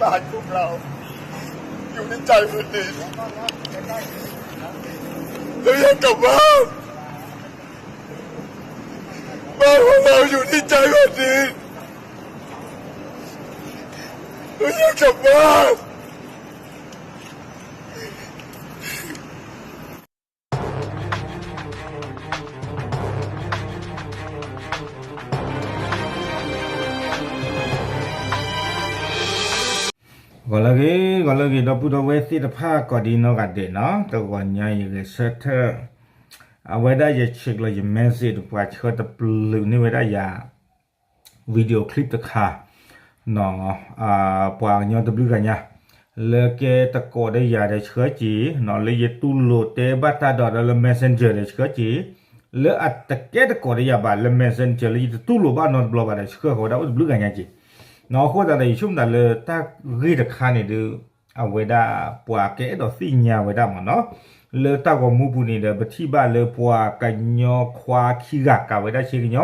บ้านของเราอยู่ในใจคนดี เราอยากกลับบ้าน บ้านของเราอยู่ที่ใจคนดี เราอยากกลับบ้าน ဂီၤလၢအဂ့ၤ ဂီၤလၢအဂ့ၤ ဒီပုၢ်ဒီဝဲၢ်သ့ၣ်တဖၣ် ကိးဒံနီၢ်ဂၤဒဲးနီၤ, တဂီၤညါယဂဲၤဆၢထၢၣ် အဝဲဒၣ်ယဆဲးကျိးယ message ဒီးပှၤဆှၢတပျုာ်န့ၢ်ဝဲဒၣ်ယၤ video clip တခါ ပှၤကညီတဘျုးဂၤညါ လၢကဲတကိးဒီးယၤဒီးဆှၢက့ၤနီၤ, လၢယတူၢ်လိာ်တဲဘၣ်တၢ်ဒီးဒီးလၢ messenger ဒီးဆှၢက့ၤ, လၢအတကဲတကိးဒီးယၤဘၣ်လၢ messenger လၢယတတူၢ်လိာ်ဘၣ်နီတဘျီဘၣ်ဒီးဆှၢဃီၤဝဲဒၣ်အိၣ်တဘျုးဂၤညါက့ၤနီၤ. အဃိသတးဒီးယဆိကမိၣ်သးလၢတၢ်ဂ့ၢ်တခါန့ၣ်ဒုး အဝဲဒၣ်ပှၤကအဲၣ်ဒိးသ့ၣ်ညါဝဲဒၣ်မ့ၢ်နီၤ, လၢတၢ်ဂီၤမူပူၤန့ၣ်ဒီး ပထံၣ်ဘၣ်လၢပှၤကညီခွါခံဂၤ ကးဝဲဒၣ်ဆ့ကညီ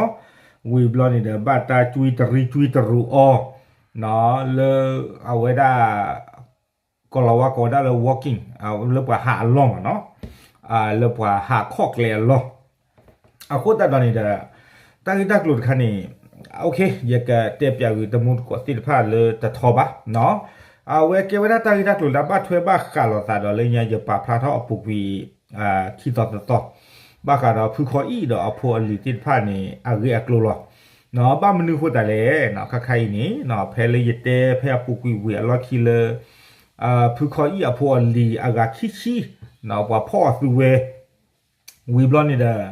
ဝံၤဘျီန့ၣ်ဒီး ဘၣ်တၢ်ကွံတရံကွံတရူးအီၤ လၢအဝဲဒၣ် ကီၤလၤဝါကိးဝဲဒၣ်လၢ walking လၢပှၤဟးအလီၢ်မ့ၢ်နီၤ, လၢပှၤဟးခီၣ်ကျဲအလီၢ်. အဃိသတးဒီးန့ၣ်ဒီး တၢ်ဂ့ၢ်တၢ်ကျိၤတခါန့ၣ် ယကတဲပၠးဂ့ၤတမူတကိးသ့ၣ်တဖၣ်လၢတထီဘၣ်. အဝဲကဲဝဲဒၣ်တၢ်ဂ့ၢ်တၢ်ကျိၤလၢဘၣ်ထွဲဘၣ်ဃးလိာ်သးဒီးလၢညါယပာ်ဖျါထီၣ်အပူၤကွံာ် ခံသီသၢသီ ဘၣ်ဃးဒီးဖုခီအံၣ်ဒီးအဖိအလံၤသ့ၣ်တဖၣ်န့ၣ် အဂ့ၢ်အကျိၤလီၤ. ဘၣ်မနုၤဃိသတးလဲၣ်, ခါခါအံၤန့ၣ် ဖဲလၢယတဲဖဲအပူၤကွံာ်ဝံၤအလီၢ်ခံလၢ ဖုခီအံၣ်အဖိအလံၤအဂၤခံဆံ ပှၤဖီၣ်အသုဝဲ ဝံၤဘျီန့ၣ်ဒီး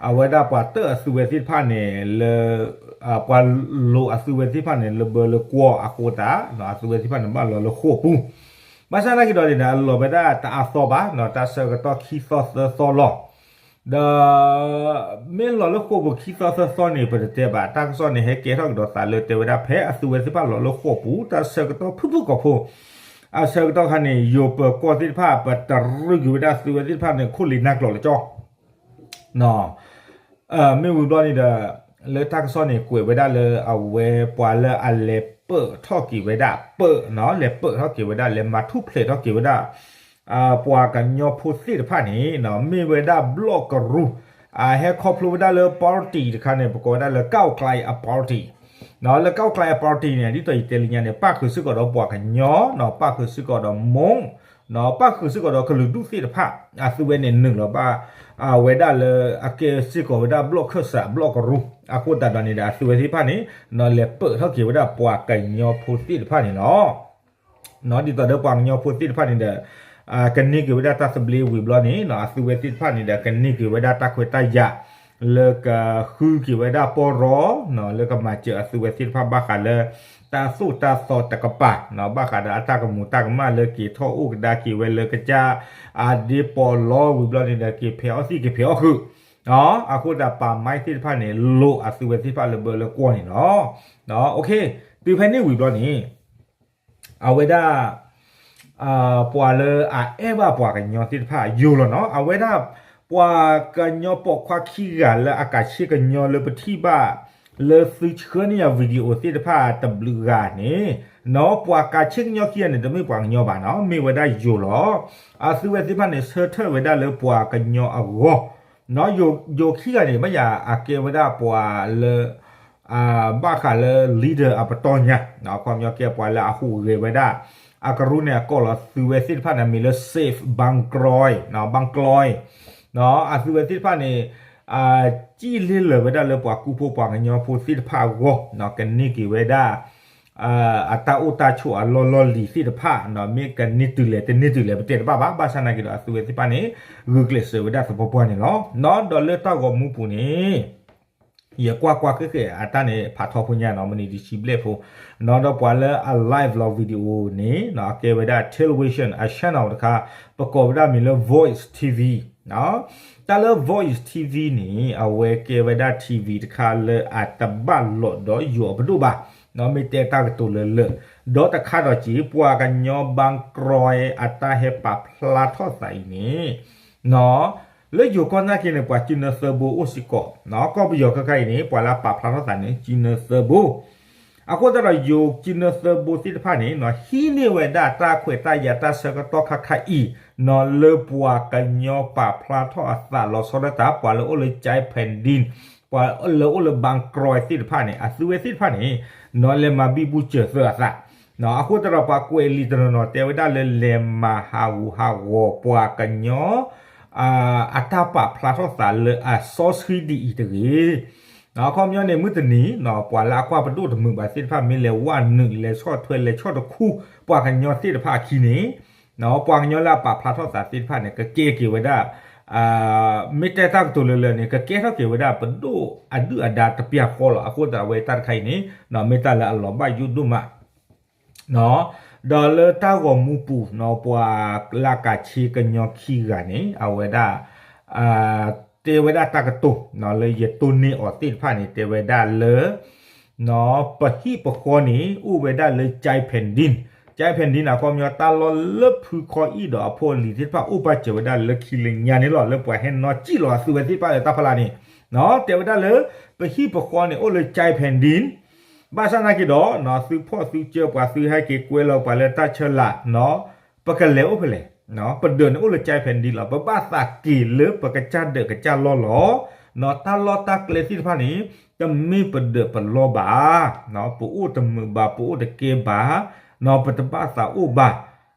အဝဲဒၣ်ပှၤတၢၣ်အသုဝဲသ့ၣ်တဖၣ်န့ၣ်လၢ ပှၤလိာ်အသုဝဲသ့ၣ်တဖၣ်န့ၣ် လၢဘၢလၢကွီၢ်အဃိသတး အသုဝဲသ့ၣ်တဖၣ်န့ၣ် ဘၣ်လီၤလၢဃိာ်ပူၤ. ဘၣ်ဆၣ်သနာ်က့ဒီးန့ၣ်ဒီး အလီၤဝဲဒၣ်တအါသီဘၣ်, တၢ်ဆၢကတီၢ်ခံသီသၢသီလီၤ. ဒီး မ့ၢ်လီၤလၢဃိာ်ပူၤခံသီသၢသီန့ၣ် ပတတဲဘၣ်, တၢ်ကစီၣ်န့ၣ် ဟဲကဲထီၣ်ကဒီးသးလၢတဲဝဲဒၣ် ဖဲအသုဝဲသ့ၣ်တဖၣ်လီၤလၢဃိာ်ပူၤ တၢ်ဆၢကတီၢ်ဖုၣ်ဖုၣ်ကိာ်ဖိ အဆၢကတီၢ်ခါန့ၣ် ယိၤပၢၤကီၢ်သ့ၣ်တဖၣ် ပတရူးက့ၤဝဲဒၣ်သုဝဲသ့ၣ်တဖၣ်န့ၣ် ခိၣ်လ့ၤနၢ်ကျိာ်လၢကၠီ မ့ၢ်ဝံၤဘျီန့ၣ်ဒီး လၢတၢ်ကစီၣ်န့ၣ် ကွဲးဝဲဒၣ်လၢအဝဲပှၤလၢအလဲၤပၢၢ်ထီၣ်က့ၤဝဲဒၣ် ပၢၢ်နီၤ လဲၤပၢၢ်ထီၣ်က့ၤဝဲဒၣ် လဲၤမၤထူၣ်ဖျဲးထီၣ်က့ၤဝဲဒၣ် ပှၤကညီဖိသ့ၣ်တဖၣ်န့ၣ် မ့ၢ်ဝဲဒၣ်ဘျီၣ်ကရူၢ် ဟဲခီဖျိဝဲဒၣ်လၢ party တခါန့ၣ် ပကိးဝဲဒၣ်လၢ ก้าวไกล အ party လၢ ก้าวไกล အ party န့ၣ် ဒ်သိးယတဲလၢညါန့ၣ် ပၣ်ဃုာ်စ့ၢ်ကီးဒီးပှၤကညီနီၤ ပၣ်ဃုာ်စ့ၢ်ကီးဒီးမိၢ်နီၤ ပၣ်ဃုာ်စ့ၢ်ကီးဒီးကလုာ်ဒူၣ်သ့ၣ်တဖၣ် အသုဝဲန့ၣ်နုာ်လီၤဘၣ် အဝဲဒၣ်လၢအကဲစ့ၢ်ကီးဝဲဒၣ်ဘျီၣ်ခၢၣ်စးဘျီၣ်ကရူၢ် အဃိသတးဒီးန့ၣ်ဒီး အသုဝဲသ့ၣ်တဖၣ်န့ၣ် လဲၤပၢၢ်ထီၣ်က့ၤဝဲဒၣ်ပှၤကညီဖိသ့ၣ်တဖၣ်န့ၣ်လီၤ. ဒ်သိးဒီးပှၤကညီဖိသ့ၣ်တဖၣ်န့ၣ်ဒီး ကန့ၢ်က့ၤဝဲဒၣ်တၢ်သဘျ့ဝံၤဘျီန့ၣ် အသုဝဲသ့ၣ်တဖၣ်န့ၣ်ဒီး ကန့ၢ်က့ၤဝဲဒၣ်တၢ်ခွဲးတၢ်ယာ် လၢကဃုက့ၤဝဲဒၣ်ပီၢ်ရီ လၢကမၤစၢၤအသုဝဲသ့ၣ်တဖၣ်ဘၣ်ဃးလၢ တၢ်သိၣ်တၢ်သီတကပၤ ဘၣ်ဃးဒီးအတၢ်ကမူၤတၢ်ကမၣ်လၢက့ၤထီၣ်အိၣ်ကဒါက့ၤဝဲလၢကစၢ် အဒ့ပီၣ်လီဝံၤဘျီန့ၣ်ဒီး က့ၤဖဲးအီၣ်သံၣ်က့ၤဖဲးအီၣ်ဃုာ် အဃိသတးပာ်မံသ့ၣ်တဖၣ်န့ၣ် လိာ်အသုဝဲသ့ၣ်တဖၣ်လၢဘၢလၢကွီၢ်န့ၣ်လီၤ. တုၤဖဲန့ၣ်ဝံၤဘျီန့ၣ် အဝဲဒၣ် ပှၤလၢအအဲၣ်ဘၣ်ပှၤကညီသ့ၣ်တဖၣ်ယိာ်လီၤနီၤ အဝဲဒၣ် ပှၤကညီပိာ်ခွါခံဂၤလၢအကးဆ့ကညီလၢပထံၣ်ဘၣ် လၢသုဆှၢန့ၢ်ယၤ video သ့ၣ်တဖၣ်တဘျုးဂၤန့ၣ် နီၤ ပှၤကးဆ့ကညီခံဂၤန့ၣ် တမ့ၢ်ပှၤကညီဘၣ်နီၤ မ့ၢ်ဝဲဒၣ်ယိာ်လီၤ. အသုဝဲသ့ၣ်တဖၣ်န့ၣ် ဆၢထၢၣ်ဝဲဒၣ်လၢပှၤကညီအဂီၢ် ယိာ်ခံဂၤန့ၣ် ဘၣ်ယၤအကဲဝဲဒၣ်ပှၤလၢ ဘၣ်ဃးလၢ leader အပတီၢ်ညါ အခီပညီကဲပှၤလၢအဟူးဂဲၤဝဲဒၣ် အကရူၢ်န့ၣ် အကိးလီၤသုဝဲသ့ၣ်တဖၣ်န့ၣ် မ့ၢ်လၢ Safe Bang Kroi, Bang Kroi အသုဝဲသ့ၣ်တဖၣ်န့ၣ် စံၣ်လ့လၢာ်ဝဲဒၣ်လၢပှၤကူဖိပှၤကညီဖိသ့ၣ်တဖၣ်အဂီၢ် ကန့ၢ်က့ၤဝဲဒၣ် အတၢ်အိၣ်တၢ်ဆိးအလီၢ်လီၢ်လံၤသ့ၣ်တဖၣ် မ့ၢ်ကန့ၢ်တုၤလဲၣ်တန့ၢ်တုၤလဲၣ် ပတဲတဘၣ်ဘၣ် ဘၣ်ဆၣ်သနာ်က့ဒီး အသုဝဲသ့ၣ်တဖၣ်န့ၣ် ဂုာ်ကျဲးစၢးဝဲဒၣ်သပှၢ်ပှၢ်န့ၣ်လီၤ. ဒီးလၢတၢ်ဂီၤမူပူၤန့ၣ် ယကွၢ်ကွၢ်ဃဲဃဲအတၢ်န့ၣ် ဖးထီဖိညါနီၤ မနံၤတဆံဘျဲၣ်ဖိ ဒီးပှၤလၢအ live လီၤ video န့ၣ် အကဲဝဲဒၣ် television အ channel တခါ ပကိးဝဲဒၣ်မ့ၢ်လၢ Voice TV တၢ်လၢ Voice TV န့ၣ် အဝဲကဲဝဲဒၣ် TV တခါလၢအတဘၣ်လိာ်ဒီးယိၤအပဒိၣ်ဘၣ် မ့ၢ်တဲတၢ်ကတိၤလၢလၢာ် ဒီးတခါဒီးက့ၤ ပှၤကညီ Bang Kroi အတၢ်ဟဲပာ်ဖျါထီၣ်သးအံၤန့ၣ် လၢယိၤကီၢ်နာ်က့န့ၣ် ပှၤကၠံနၢသၢဘိအိၣ်စ့ၢ်ကီး ကီၢ်ပယီၤခဲခါအံၤန့ၣ် ပှၤလၢအပာ်ဖျါထီၣ်သးန့ၣ် ကၠံနၢသၢဘိ အဃိသတးဒီး ယိၤကၠံနၢသၢဘိသ့ၣ်တဖၣ်န့ၣ် ဟံးန့ၢ်ဝဲဒၣ်တၢ်ခွဲးတၢ်ယာ်တၢ်ဆၢကတီၢ်ခါခါအံၤ လၢပှၤကညီပာ်ဖျါထီၣ်အသးလီၤဆီဒၣ်တၢ် ပှၤလၢအိၣ်လၢ ကၠဲးဖဲၣ်ဒံၣ် ပှၤလၢအိၣ်လၢ ဘၣ်ကရီသ့ၣ်တဖၣ်န့ၣ် အသုဝဲသ့ၣ်တဖၣ်န့ၣ် လဲၤမၤဘံဘူစၢၤသၢအသး အဃိသတးဒီး ပှၤကွဲးလံာ်တနီၤနီၤ တဲဝဲဒၣ်လၢလဲၤမၤဟးဂူာ်ဟးဂီၤပှၤကညီ အတၢ်ပာ်ဖျါထီၣ်သးလၢအစီဆှံဒ်အံၤတဂ့ၤ. အခီပညီန့ၣ် မုၢ်တနံၤ ပှၤလၢအကွၢ်ပဒိၣ်တမုာ်ဘၣ်သ့ၣ်တဖၣ် မ့ၢ်လဲၤဝဲနုာ် လဲၤဆီၣ်ထွဲ လဲၤဆီၣ်တခူ ပှၤကညီသ့ၣ်တဖၣ်အခံန့ၣ် ပှၤကညီလၢအပာ်ဖျါထီၣ်သးသ့ၣ်တဖၣ်န့ၣ် ကကဲက့ၤဝဲဒၣ် မ့ၢ်တဲတၢ်ကတိၤလၢလၢန့ၣ် ကကဲထီၣ်က့ၤဝဲဒၣ်ပဒိၣ်အဒုၣ်အဒါတပျၢ်ဃီလီၤ. အဃိသတး အဝဲတၢ်တခါအံၤန့ၣ် မ့ၢ်တၢ်လၢအလီၤဘၣ်ယိၣ်ဒိၣ်မး ဒီးလၢတၢ်ဂီၤမူပူၤ ပှၤလၢအကးဆ့ကညီခံဂၤန့ၣ် အဝဲဒၣ် တဲဝဲဒၣ်တၢ်ကတိၤ လၢယတိၢ်န့ၢ်အီၤသ့ၣ်တဖၣ်န့ၣ် တဲဝဲဒၣ်လၢ ပဟံၣ်ပဃီန့ၣ် အိၣ်ဝဲဒၣ်လၢ ကၠဲးဖဲၣ်ဒံၣ် ကၠဲးဖဲၣ်ဒံၣ်န့ၣ် အခီပညီ တၢ်လီၢ်လၢဖုခီအံၣ်ဒီးအဖိအလံၤသ့ၣ်တဖၣ် အိၣ်ပာ်စၢၤဝဲဒၣ်လၢခံလၢညါန့ၣ်လီၤ. လၢပှၤဟဲနီၣ်စံၣ်လီၤအသုဝဲသ့ၣ်တဖၣ်လၢတၢ်ဖီလာ်န့ၣ် တဲဝဲဒၣ်လၢ ပဟံၣ်ပဃီန့ၣ် အိၣ်လၢ ကၠဲးဖဲၣ်ဒံၣ် ဘၣ်ဆၣ်နာ်က့ဒီး သုဖီၣ်သုကစၢၢ်ပှၤ သုဟဲက့ၤကွဲလီၤပှၤလၢတၢ်ဆၢလာ် ပကလဲၤအိၣ်ဖဲလဲၣ်. ပဒၢးန့ၣ်အိၣ်လၢ ကၠဲးဖဲၣ်ဒံၣ်လီၤ. ပဘၣ်သးက့ၤလၢပကစၢ်ဒၢးကစၢ်လီၢ်လီၤ. တၢ်လီၢ်တၢ်ကျဲသ့ၣ်တဖၣ်န့ၣ် တမ့ၢ်ပဒၢးပလီၢ်ဘၣ်. ပအိၣ်တမုာ်ဘၣ် ပအိၣ်တကဲဘၣ်, ပတဘၣ်သးအိၣ်ဘၣ်.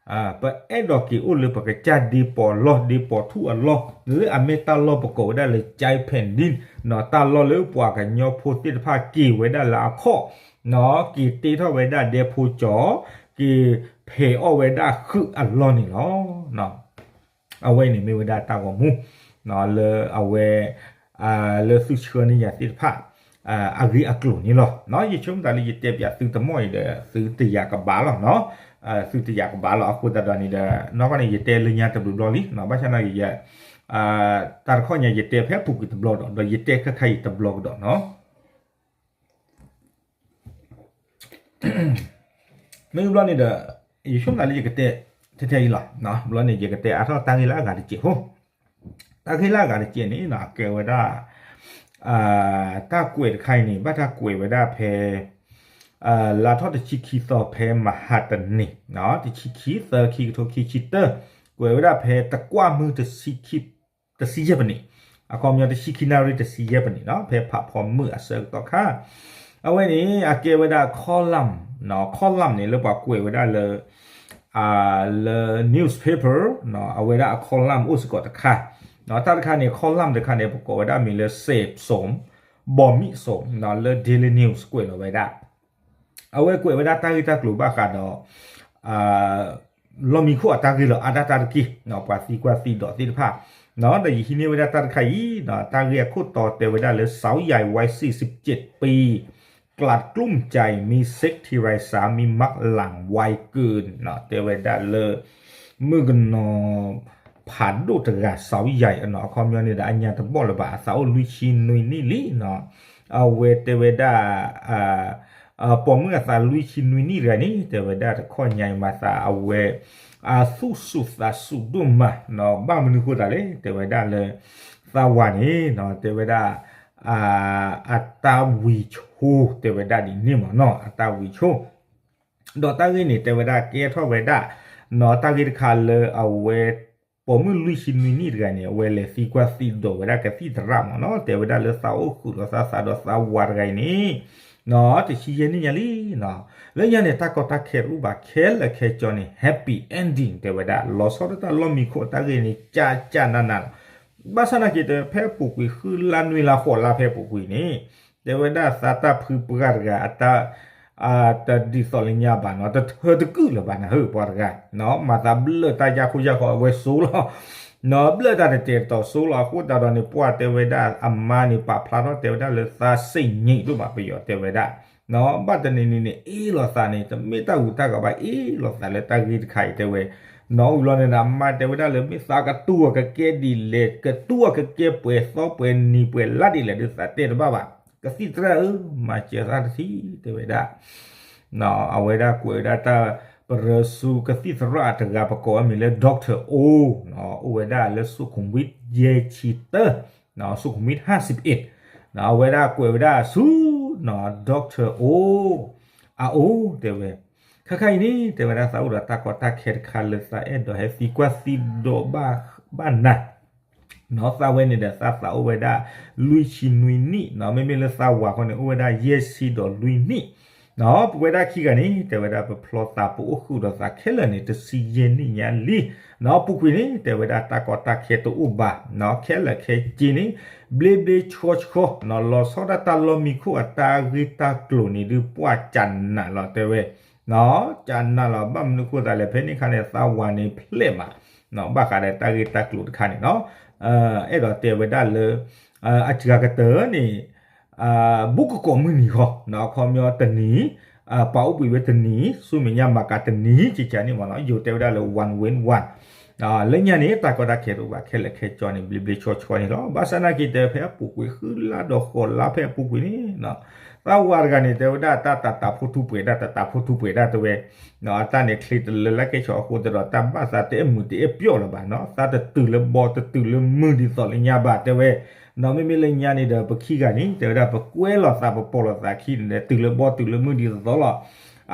ပအဲၣ်ဒိးက့ၤအိၣ်လၢပကစၢ်ဒ့ပီၤလီၢ် ဒ့ပီၤထူၣ်အလီၢ် လၢအမ့ၢ်တၢ်လီၢ်ပကိးဝဲဒၣ်လၢ ကၠဲးဖဲၣ်ဒံၣ်, တၢ်လီၢ်လၢပှၤကညီဖိသ့ၣ်တဖၣ်က့ၤဝဲဒၣ်လၢအခီၣ်, က့ၤတ့ထီၣ်ဝဲဒၣ်ဒဲဖိကၠီၤ, က့ၤဖဲးအီၣ်ဝဲဒၣ်ဟုးအလီၢ်န့ၣ်လီၤ. အဝဲန့ၣ်မ့ၢ်ဝဲဒၣ်တၢ်ဂီၤမူ လၢအဝဲ လၢသုဆှၢန့ၢ်ယၤသ့ၣ်တဖၣ် အဂ့ၢ်အကျိၤန့ၣ်လီၤ. ယဆိကမိၣ်သးလၢယတဲပၠးသုတမီၢ်အံၤဒီး သုတယာ်ကဘၣ်လီၤ. သုတယာ်ကဘၣ်လီၤ. အဃိသတးဒီးန့ၣ်ဒီး နီၢ်ကီၢ်န့ၣ် ယတဲလၢညါတဘျုးဘျီလံ. ဘၣ်ဆၣ်နာ်က့ တၢ်တခီညါယတဲဖဲအပူၤကွံာ်တဘျီဒီး ဒီးယတဲခဲခါအံၤတဘျီကဒီးနီၤ. မ့ၢ်ဘျီန့ၣ်ဒီး ယဆိကမိၣ်သးလၢယကတဲ ထဲထဲအံၤလီၤ. ဘျီန့ၣ် ယကတဲအါထီၣ်တၢ်ဂ့ၢ်လၢအဂၤတစဲးဖိ, တၢ်ဂ့ၢ်လၢအဂၤတစဲးန့ၣ် ကဲဝဲဒၣ် တၢ်ကွဲးတခါအံၤန့ၣ် ဘၣ်တၢ်ကွဲးဝဲဒၣ်ဖဲ လါထီၣ်တဆံခံသီ ဖဲမဟါတနံၤ တဆံခံသီ ခံကထိခံဆံတၢ ကွဲးဝဲဒၣ်ဖဲတကွၢ်မုၢ် တဆံယဲၢ်ပနံး, အခီပညီ တဆံခံနၣ်ရံၣ် တဆံယဲၢ်ပနံးနီၤ ဖဲဖးဖီမုၢ်အဆၢကတီၢ်ခါ, အဝဲန့ၣ် အကဲဝဲဒၣ် column, column န့ၣ် လၢပှၤကွဲးဝဲဒၣ်လၢ လၢ newspaper, အဝဲဒၣ်အ column အိၣ်စ့ၢ်ကီးတခါ, တၢ်တခါန့ၣ် column တခါန့ၣ် ပကိးဝဲဒၣ်မ့ၢ်လၢ စဲးစိမ် ဘီမံၣ်စိမ် လၢ Daily News ကွဲးလီၤဝဲဒၣ် အဝဲကွဲးဝဲဒၣ်တၢ်ဂ့ၢ်တၢ်ကျိၤဘၣ်ဃးဒီး လီၢ်မံခိၣ်အတၢ်ဂ့ၢ်လီၤ. အါဒၣ်တၢ်တက့ၢ် ပှၤသံကွၢ်သံဒိးသ့ၣ်တဖၣ်, ဒီးယဟံးန့ၢ်ဝဲဒၣ်တၢ်တခါအံၤ တၢ်ဂ့ၢ်အခိၣ်တီတဲဝဲဒၣ်လၢ สาวใหญ่วัยสี่สิบเจ็ดปี กลัดกลุ้มใจ มีเซ็กทีไรสามีมักหลั่งไวเกิน တဲဝဲဒၣ်လၢ မုၣ်ကနီၤ ဖးဒိၣ်တဂၤ สาวใหญ่ အခီပညီန့ၣ်ဒီး အညါတဘီၣ်လၢၤဘၣ် အသးအိၣ်လွံၢ်ဆံနွံနံၣ်လံနီၤ, အဝဲတဲဝဲဒၣ် ပိာ်မုၣ်အသးလွံၢ်ဆံနွံနံၣ်တဂၤန့ၣ် တဲဝဲဒၣ်တခီညါအံၤမၤသးအဝဲ အသူၣ်ဆူၣ်သးဆူၣ်ဒိၣ်မးနီၤ, ဘၣ်မနုၤဃိသးလဲၣ် တဲဝဲဒၣ်လၢ သးဝၤန့ၣ်နီၤ တဲဝဲဒၣ် အတၢ်ဝံၤဆိ တဲဝဲဒၣ်ဒ်န့ၣ်မ့ၢ်နီၤ အတၢ်ဝံၤဆိ ဒီးတၢ်ဂ့ၢ်န့ၣ် တဲဝဲဒၣ်ကဲထီၣ်ဝဲဒၣ်နီၤ တၢ်ဂ့ၢ်တခါလၢအဝဲ ပိာ်မုၣ်လွံၢ်ဆံနွံနံၣ်တဂၤန့ၣ် အဝဲလဲၤသံကွၢ်သံဒိးဝဲဒၣ်ကသံၣ်သရၣ်မ့ၢ်နီၤ, တဲဝဲဒၣ်လၢသးအိၣ်ဃုာ်ဒီးသးသးဒီးသးဝၤတဂၤအံၤန့ၣ် တဆံယဲၢ်နံၣ်ညါလံနီၤ, လၢညါန့ၣ် တၢ်ကီတၢ်ခဲတအိၣ်ဘၣ် ခဲလၢာ်ခဲဆ့န့ၣ် happy ending တဲဝဲဒၣ် လီၤဆီဒၣ်တၢ်လီၢ်မံခိၣ်အတၢ်ဂ့ၢ်န့ၣ် ကၢ်ကၢ်နးနးလီၤ. ဘၣ်ဆၣ်နာ်က့ ဖဲအပူၤကွံာ်ဃုလါနွံလါဃိးလါဖဲအပူၤကွံာ်န့ၣ် တဲဝဲဒၣ်သးတၢ်ဖုပှၢ်တဂၤအတၢ် တဒ်သိးလၢညါဘၣ်နီၤ, တထၢတကုၢ်လၢၤဘၣ်နၤဧၢ ပှၤတဂၤ, မၤသးဘျၢၣ်တၢ်ယၢ်ခိၣ်ယၢ်ဃီအဝဲစိလီၤ, ဘျၢၣ်တၢ်တတဲာ်တတီၤစိလီၤ. အဃိသတးဒီးန့ၣ် ပှၢ်တဲဝဲဒၣ်အမါန့ၣ် ပာ်ဖျါထီၣ်တဲဝဲဒၣ်လၢသးစ့ၣ်ညံးဒိၣ်မး ပယီၤတဲဝဲဒၣ်, ဘၣ်တနံၤနံၤန့ၣ် အ့ၣ်လိာ်သးန့ၣ် တမ့ၢ်တၢ်ဂုၤတၢ်ဂၤဘၣ် အ့ၣ်လိာ်သးလၢတၢ်ဂ့ၢ်တခါအံၤတဲဝဲ, နီၢ်ဝံၤလီၤန့ၣ်ဒီး အမါတဲဝဲဒၣ်လၢမ့ၢ်သးကတူၢ်အီၤကကဲဒ်လဲၣ် ကတူၢ်အီၤကကဲပှဲၤသီပှဲၤနံၤပှဲၤလါဒ်လဲၣ်ဒီးသးတဲတဘၣ်ဘၣ်, ကသံၣ်သရၣ်ဧၢ မၤစၢၤသးတထံၣ် တဲဝဲဒၣ် အဝဲဒၣ်ကွဲးဝဲဒၣ်တၢ်ပရၢဆူကသံၣ်သရၣ်အတဂၤ ပကိးအမံၤလၢ Doctor O, အိၣ်ဝဲဒၣ်လၢ สุขุมวิท ယဲၢ်ဆံတၢ, สุขุมวิท ห้าสิบเอ็ด, အဝဲဒၣ်ကွဲးဝဲဒၣ်ဆူ Doctor O, အအိၣ်တဲဝဲ, ခါခါအံၤန့ၣ် တဲဝဲဒၣ်သးအိၣ်ဒီးတၢ်ကီတၢ်ခဲတခါလၢသးအဲၣ်ဒိးဟဲသံကွၢ်သံဒိးဘၣ်နၤ သးဝဲန့ၣ်ဒီးသးသးအိၣ်ဝဲဒၣ် လွံၢ်ဆံနွံနံၣ်, မ့မ့ၢ်လၢသးဝၤခီန့ၣ် အိၣ်ဝဲဒၣ်ယဲၢ်ဆံဒီးလွံၢ်နံၣ်, ပဝဲဒၣ်ခံဂၤန့ၣ် တဲဝဲဒၣ်ပဖျီသးပအိၣ်ဃုာ်ဒီးသးခဲလၢာ်န့ၣ် တဆံယဲၢ်နံၣ်ညါလံ, ပူၤကွံာ်န့ၣ် တဲဝဲဒၣ်တၢ်ကီတၢ်ခဲတအိၣ်ဘၣ်, ခဲလၢာ်ခဲဆ့န့ၣ် ဘျ့ဘျ့ဆှီဆှီ, လီၤဆီဒၣ်တၢ်လီၢ်မံခိၣ်အတၢ်ဂ့ၢ်တၢ်ကျိၤန့ၣ်ဒုး ပှၢ်ကနးလီၤတဲဝဲ ကနးလီၤ ဘၣ်မနုၤဃိသးလဲၣ် ဖဲန့ၣ်ခါန့ၣ် သးဝၤန့ၣ်ဖျဲးမး, ဘၣ်ဃးဒီးတၢ်ဂ့ၢ်တၢ်ကျိၤတခါန့ၣ်နီၤ, အဲၣ်ဒိးတဲဝဲဒၣ်လၢ အစှၤကတၢၢ်န့ၣ် ဘူးကကိးမုၢ်နံၤဃီ, အခီပညီတနံၤ, ပာ်အိၣ်ဘှံးဝဲတနံၤ, ဆူမဲာ်ညါမၤကၤတနံၤ ကကန့ၣ်မ့ၢ်နီၤ, ယိၤတဲဝဲဒၣ်လၢ one win one, လၢညါန့ၣ် တၢ်ကီတၢ်ခဲတအိၣ်ဘၣ် ခဲလၢာ်ခဲဆ့န့ၣ် ဘျ့ဘျ့ဆှီဆှီန့ၣ်လီၤ. ဘၣ်ဆၣ်နာ်က့ၤတဲဖဲအပူၤကွံာ် ဃုလါဒီးဃိးလါဖဲအပူၤကွံာ်န့ၣ် သးဝၤတဂၤန့ၣ် တဲဝဲဒၣ်တၢ်တးတးဖိထူပှဲၤဒၣ် တတးဖိထူပှဲၤဒၣ်တဲဝဲ, အတၢ်န့ၣ်ချ့တလၢလၢကဲဆီအဃိသတးဒီး တၢ်ဘၣ်သးတအဲၣ်မုာ်တအဲၣ်ပျီလၢၤဘၣ်နီၤ, သးတတုၤလၢဘီတတုၤလၢမုၢ်ဒ်သိးလၢညါဘၣ်တဲဝဲ, မ့မ့ၢ်လၢညါန့ၣ်ဒီး ပခံဂၤန့ၣ် တဲဝဲဒၣ်ပကွဲလီၤသးပပိာ်လီၤသးခံန့ၣ်ဒီး တုၤလၢဘီတုၤလၢမုၢ်ဒ်သိးသိးလီၤ.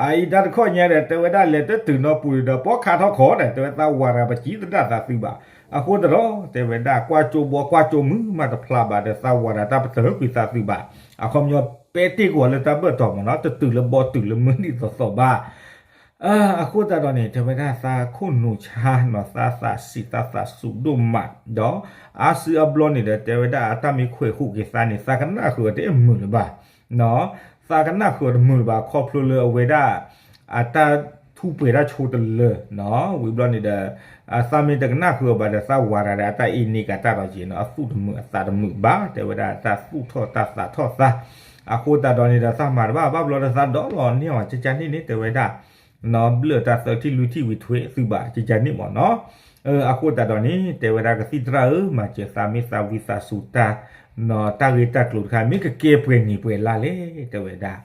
အအံၤတၢ်တခီညါဒီး တဲဝဲဒၣ်လဲၤတတုၤနီပူၤဒီး ပီခးထီၣ်ခီဒီး တဲဝဲသးဝၤတဂၤ ပစံးသဒၣ်သးသုဘၣ်. အဃိသတးဒီး တဲဝဲဒၣ်ကွၢ်ကၠိဘီကွၢ်ကၠိမုၢ်မးတဖျါဘၣ်ဒီး သးဝၤတဂၤတၢ်ပတဟၢကွံာ်သးသုဘၣ်. အခီပညီပဲတ့ၢ်ကွံာ်လၢတၢ်ဘၢၣ်တီၤမ့ၢ်နီၤ, တတုၤလၢဘီတုၤလၢမုၢ်ဒ်သိးသိးဘၣ်. အဃိသတးဒီးန့ၣ် တဲဝဲဒၣ်သးခိၣ်နူာ်ဆါနီၤ, သးသးဆံးသးသးစူၤဒိၣ်မး, ဒီးအါစုအါဘျီန့ၣ်ဒီး တဲဝဲဒၣ်အတၢ်မ့ၢ်ခွဲးဃုာ်က့ၤသးန့ၣ် သးကနၣ်ဃုာ်အီၤတအဲၣ်မုာ်လၢၤဘၣ်, သးကနၣ်ဃုာ်အီၤတမုာ်လၢၤဘၣ် ခီဖျိလၢအဝဲဒၣ် အတၢ်ထူးပှဲၤတၢ်ဆိတလၢ, ဝံၤဘျီန့ၣ်ဒီး သးမ့ၢ်တကနၣ်ဃုာ်အီၤဘၣ်ဒီး သးဝၤတဂၤဒီး အတၢ်အ့န့ကၤတၢ်ဒီးက့ၤနီၤ, အသူၣ်တမုာ်အသးတမုာ်ဘၣ်, တဲဝဲဒၣ်တၢ်သူၣ်ထီၣ်တၢ်သးထီၣ်သး. အဃိသတးဒီးန့ၣ်ဒီး သးမၤတဘၣ်ဘၣ်ဘျီဒီး သးဒီးလီၤန့ၢ်အီၤ ကကန့ၣ်န့ၣ် တဲဝဲဒၣ် ဘျၢၣ်တၢ်သၢထံၣ်လွံၢ်ထံၣ်ဝံၤထွဲသုဘၣ် ကကန့ၣ်မ့ၢ်နီၤ. အဃိသတးဒီးန့ၣ် တဲဝဲဒၣ်ကသံၣ်သရၣ်ဧၢ, မၤစၢၤသးမ့ၢ်သးဝံသးစူၤတၢ် တၢ်ဂ့ၢ်တၢ်ကျိၤတခါ မ့ၢ်ကကဲပှဲၤနံၤပှဲၤလါလဲၣ် တဲဝဲဒၣ်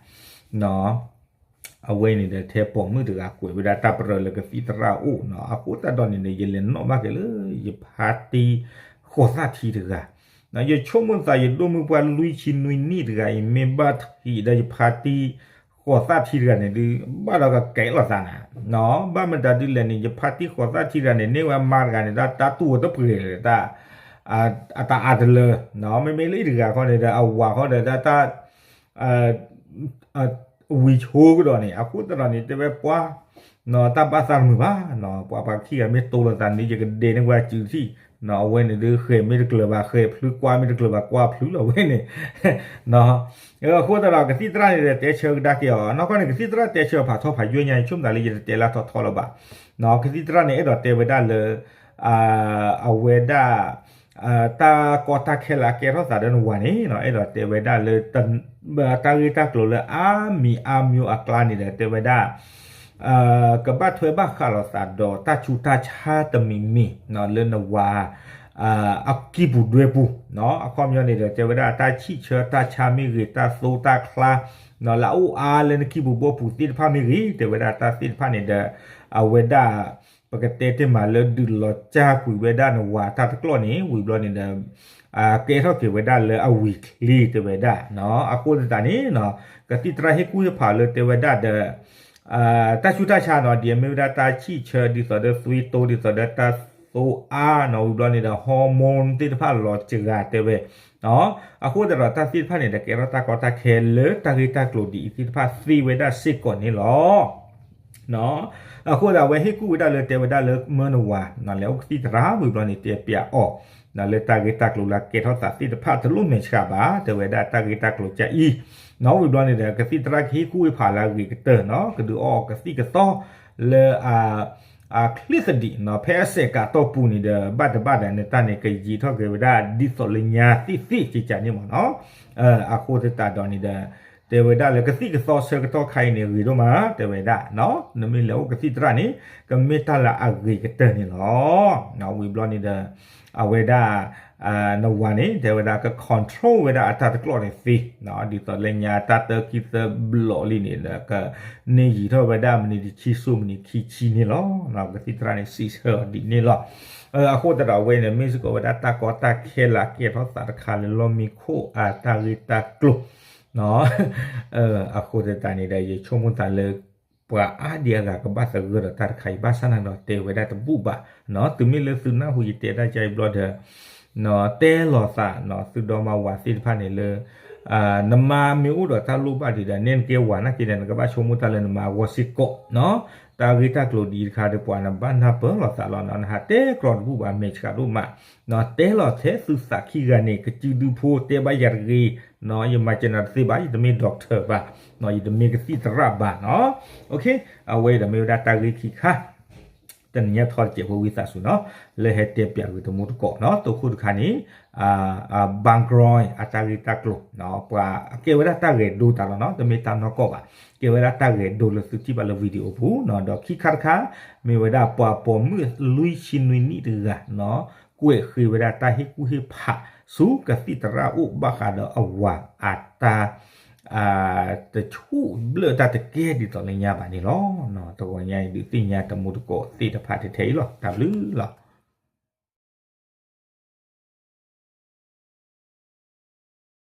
အဝဲန့ၣ်ဒီး ထဲပိာ်မုၣ်တဂၤကွဲးဝဲဒၣ်တၢ်ပရၢလၢကသံၣ်သရၣ်အအိၣ်နီၤ. အဃိသတးဒီးန့ၣ်ဒီး ယလဲၤနီၣ်ဘၣ်က့ၤလၢယဖါတံၢ်ဃိးသၣ်ထံတဂၤ, ယဆိကမိၣ်သးယဒိၣ်မုၢ်ပှၢ်လွံၢ်ဆံနွံနံၣ်တဂၤအံၤ မ့ၢ်ဘၣ်ထံးဒီးယဖါတံၢ် ဃိးသၣ်ထံတဂၤန့ၣ်ဒုး ဘၣ်ဒီးကကဲလီၤသးနၤ, ဘၣ်မတၤဒ်လဲၣ်န့ၣ် ယဖါတံၢ်ဃိးသၣ်ထံတဂၤန့ၣ် န့ၢ်ဝဲအမါတဂၤန့ၣ် တၢ်တူၢ်ဝဲတပှဲၤလၢ အတၢ်အါတလၢ, မ့မ့ၢ်လၢအံၤတဂၤခီန့ၣ်ဒီး အဝၤခီဒီး တၢ် ဝံၤဆိကဒီးန့ၣ် အဃိသတးဒီးန့ၣ် တဲဝဲပှၤ တၢ်ဘၣ်သးတမုာ်ဘၣ်, ပှၤပှၤခံဂၤမ့ၢ်တိလိာ်သးန့ၣ် ယကဒဲန့ၢ်ဝဲအစုထံၣ်, အဝဲန့ၣ်ဒုး ဃဲၤမ့ၢ်တကျၢၤဘၣ်ဃဲၤ ဖျုကွၢ်မ့ၢ်တကျၢၤဘၣ်ကွၢ်ဖျုလီၤဝဲန့ၣ်, အဃိသတးဒီး ကသံၣ်သရၣ်န့ၣ်ဒီး တဲဆၢကဒါက့ၤအီၤ နီၢ်ကီၢ်န့ၣ် ကသံၣ်သရၣ်တဲဆၢဖးထီဖးယွဲၢ်ညါ ဆိကမိၣ်သးလၢယတတဲလၢထီထီလၢၤဘၣ်, ကသံၣ်သရၣ်န့ၣ် အဲၣ်ဒိးတဲဝဲဒၣ်လၢ အဝဲဒၣ် တၢ်ကီတၢ်ခဲလၢအကဲထီၣ်သးဒီးနဝၤန့ၣ် အဲၣ်ဒိးတဲဝဲဒၣ်လၢ တၢ်ဂ့ၢ်တၢ်ကျိၤလၢအါမံၤအါမံၤအကျါန့ၣ်ဒီး တဲဝဲဒၣ် ကဘၣ်ထွဲဘၣ်ဃးလိာ်သးဒီးတၢ်ဆူးတၢ်ဆါတမံၤမံၤ လၢနဝၤ အကံၢ်ပူၤဒွဲပူၤ, အခီပညီန့ၣ်ဒီး တဲဝဲဒၣ်တၢ်ဆံၣ်ဆၢတၢ်ဆါမ့ၢ်ဂ့ၤ တၢ်သိတၢ်ချါ လၢအအိၣ်အါလၢနကံၢ်ပူၤဘီပူၤသ့ၣ်တဖၣ်မ့ၢ်ဂ့ၤ တဲဝဲဒၣ်တၢ်သ့ၣ်တဖၣ်န့ၣ်ဒီး အဝဲဒၣ် ပကတဲတ့ၢ်မးလၢဒုးလီၤစၢ်ကွံာ်ဝဲဒၣ်နဝၤတၢ်တကျီၢ်န့ၣ် ဝံၤဘျီန့ၣ်ဒီး ကဲထီၣ်က့ၤဝဲဒၣ်လၢအဝံၤချ့တဲဝဲဒၣ်, အဃိသတးန့ၣ် ကသံၣ်သရၣ်ဟ့ၣ်ကူၣ်ဟ့ၣ်ဖးလၢတဲဝဲဒၣ်ဒီး တၢ်ဆူးတၢ်ဆါနီၤ ဒ်အမ့ၢ်ဝဲဒၣ်တၢ်ဆံၣ်ဆၢဒ်သိးဒီးသွံတိ ဒ်သိးဒီးတၢ်သိအါနီၤ ဝံၤဘျီန့ၣ်ဒီး hormone သ့ၣ်တဖၣ်လီၤစှၤတဲဝဲ, အဃိသတးဒီးတၢ်သ့ၣ်တဖၣ်န့ၣ်ဒီး ကဲထီၣ်တၢ်ကီတၢ်ခဲလၢတၢ်ဂ့ၢ်တၢ်ကျိၤဒ်အံၤသ့ၣ်တဖၣ်သ့ဝဲဒၣ်စ့ၢ်ကီးန့ၣ်လီၤ. အဃိသတးအဝဲဟ့ၣ်ကူၣ်ဝဲဒၣ်လၢတဲဝဲဒၣ်လၢမၢနဝၤ လဲၤအိၣ်ကသံၣ်သရၣ်ဝံၤဘျီန့ၣ် တဲပျးအီၤ လၢတၢ်ဂ့ၢ်တၢ်ကျိၤလၢကဲထီၣ်သးသ့ၣ်တဖၣ်တလိၣ်မဲာ်ဆှးဘၣ် တဲဝဲဒၣ်တၢ်ဂ့ၢ်တၢ်ကျိၤကအံၤ, နီၤဝံၤဘျီန့ၣ်ဒီး ကသံၣ်သရၣ်ကဟ့ၣ်ကူၣ်ဝဲဖးလၢအဂ့ၤကတၢၢ်နီၤ ကဒုးအီအီၤကသံၣ်ကသီလၢ အချ့သဒံးနီၤ ဖဲအစဲးကးတီၢ်ပူၤန့ၣ်ဒီး ဘၣ်တဘၣ်ဒီးနတၢ်န့ၣ် ကယံာ်ထီၣ်က့ၤဝဲဒၣ်ဒ်သိးလၢညါသ့ၣ်သ့ၣ်ကကန့ၣ်မ့ၢ်နီၤ. အဃိသတးဒီးန့ၣ်ဒီး တဲဝဲဒၣ်လၢကသံၣ်ကသီဆၢကတီၢ်ခါအံၤန့ၣ် ဂ့ၤဒိၣ်မး တဲဝဲဒၣ် နမ့ၢ်လဲၤအိၣ်ကသံၣ်သရၣ်န့ၣ် ကမ့ၢ်တၢ်လၢအဂ့ၤကတၢၢ်န့ၣ်လီၤ. ဝံၤဘျီန့ၣ်ဒီး အဝဲဒၣ် နဝၤန့ၣ် တဲဝဲဒၣ်က control ဝဲဒၣ်အတၢ်တကျီၢ်န့ၣ်သ့ ဒ်သိးလၢညါတၢ်တၢခံသၢဘျီလံန့ၣ်ဒီး ကန့ၢ်ယံာ်ထီၣ်ဝဲဒၣ်မနံၤတဆံစိၤမနံၤခံဆံန့ၣ်လီၤ. ကသံၣ်သရၣ်န့ၣ်စံးဆၢအီၤဒ်န့ၣ်လီၤ. အဃိသတးဒီးအဝဲန့ၣ် မ့ၢ်စ့ၢ်ကီးဝဲဒၣ်တၢ်ကီတၢ်ခဲလၢအကဲထီၣ်သးတခါလၢလီၢ်မံခိၣ်အတၢ်ဂ့ၢ်တၢ်ကျိၤ အဃိသတးန့ၣ်ဒီး ယဆိကမိၣ်သးလၢ ပှၤအါဒံအါဂၤကဘၣ်သဂၢၢ်ဒီးတၢ်တခါအံၤ ဘၣ်ဆၣ်န့ၣ်ဒီးတဲဝဲဒၣ်တဘူၣ်ဘၣ်, တုၤမ့ၢ်လၢသုနၢ်ဟူယတဲတၢ်ကါအံၤဘျီဒီး တဲလီၤသး သုဒီမါဝၤသ့ၣ်တဖၣ်န့ၣ်လၢ နမါမ့ၢ်အိၣ်ဒီးတၢ်လိၣ်ဘၣ်ဒံးဒီး နဲနကဲဝၤနာ်က့ဒီး နကဘၣ်ဆိကမိၣ်တၢ်လၢနမါအဂီၢ်စ့ၢ်ကီး, တၢ်ဂ့ၢ်တၢ်ကျိၤဒ်တခါဒီး ပှၤနဘၣ်နၢ်ပၢၢ်လိာ်သးလီၤနီၤ, နဟးတဲကြီတဘူၣ်ဘၣ် မဲာ်ဆှးဒိၣ်မး, တဲလီၤထဲသုသးခံဂၤန့ၣ် ကစုဒုဖိတဲဘၣ်ယၤတဂ့ၤ, ယမၤစၢၤနၤတသ့ဘၣ်, ယတမ့ၢ် doctor ဘၣ်, ယတမ့ၢ်ကသံၣ်သရၣ်ဘၣ်နီၤ, အဝဲအံၤဒီးမ့ၢ်ဝဲဒၣ်တၢ်ဂ့ၢ်ခံခါ တနံၤညါထီတစဲးဖိဝံသးစူၤနီၤ, လၢဟဲတဲပၠးဂ့ၤတမူတကိးနီၤ, တိခိၣ်တခါန့ၣ် ဘၣ်ကရီအတၢ်ဂ့ၢ်တၢ်ကျိၤ, ပှၤကဲဝဲဒၣ်တၢ်ဂဲၤဒိတၢ်လီၤနီၤ, တမ့ၢ်တၢ်နီၢ်ကီၢ်ဘၣ်, ကဲဝဲဒၣ်တၢ်ဂဲၤဒိလၢသုထံၣ်ဘၣ်လၢ video ပူၤနီၤ, ဒီးခံခါတခါ မ့ၢ်ဝဲဒၣ်ပှၤပိာ်မုၣ်လွံၢ်ဆံနွံနံၣ်တဂၤနီၤ, ကွဲးဃ့ဝဲဒၣ်တၢ်ဟ့ၣ်ကူၣ်ဟ့ၣ်ဖး ဆူကသံၣ်သရၣ်အိၣ်ဘၣ်ဃးဒီးအဝၤအတၢ် တဆူၣ်ဘျၢၣ်တၢ်တကဲဒ်သိးလၢညါဘၣ်န့ၣ်လီၤ. တဂီၤညါအံၤဒုးသ့ၣ်ညါတမူတကိးသ့ၣ်တဖၣ်ထဲထဲအံၤလီၤ. တၢ်ဘျုးလီၤ.